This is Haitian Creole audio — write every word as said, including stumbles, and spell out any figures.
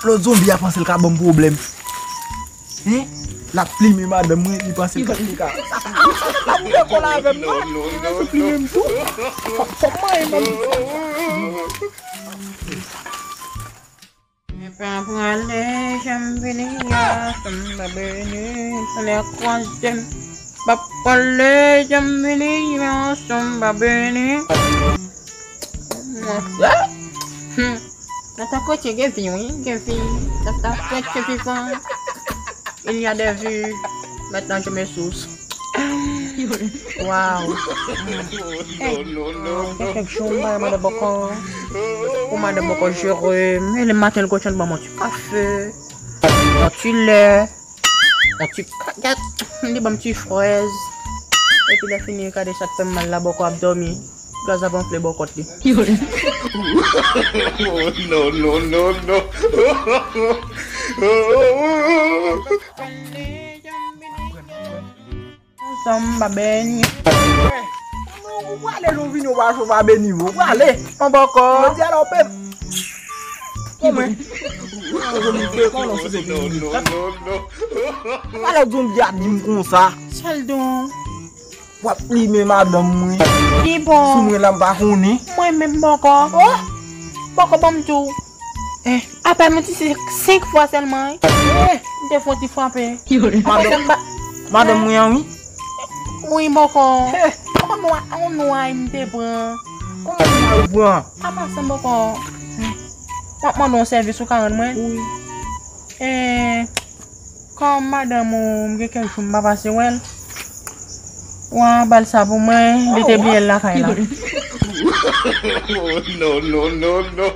Lòt zonbi a panse l ka ban m pwoblèm. Hein? L ap plimen madanm mwen, li panse l ka, li ka. Sa, sa, sa, sa, la pou fè kòl avè m, non? Li panse plimen m tou. Fòk, fòk manyen m. Mwen pa prale, jan m vini a, sa m pa beni, sa lè kwaze m. Pa prale, jan m vini a, sa m pa beni. Mwen, hmm. Nan ta kretyen gen vi, wi, gen vi. Nan ta kretyen vivan, il y a des vues. Maintenant, je me source. Waw. Hey, gen kèk jou, m pa madan bòkò. Pou madan bòkò jere, men le maten, l kontan ban m yon ti kafe, yon ti lè. Yon ti kagèt, li ban m ti frèz. Epi lè fini, gade sa k fè m mal la, bòkò ap dòmi. Gaz ap anfle bò kòt li. Oh, no, no, no, no. Sa m pa beni. Ou prale, nou vini, ou pa, ou pa beni, ou prale. Yon bòkò. Ou di alò, pèp. Kòman? Kòman, kòman, si se vini? Alò, zonbi a di m konsa. Sa l di w? W ap plimen madanm mwen. Li bon. Sou mwen la, m pa konnen. Mwen menm bòkò. Oh! Bòkò ban m tou. Eh. Apèl mwen ti se senk fwa sèlman, wi. Eh. M te fè yon ti frape. Madanm, madanm mwen an, wi. Wi, bòkò. Eh. On nwa, on nwa m te pran. Kòman nwa ou pran? Apa sa, bòkò. M ap mande yon sèvis ou ka rann mwen. Wi. Eh. Kòm madanm ou, m gen kèk jou m pa pase wè l, w a ba l sa pou mwen, li te bliye l lakay la. Oh, no, no, no, no.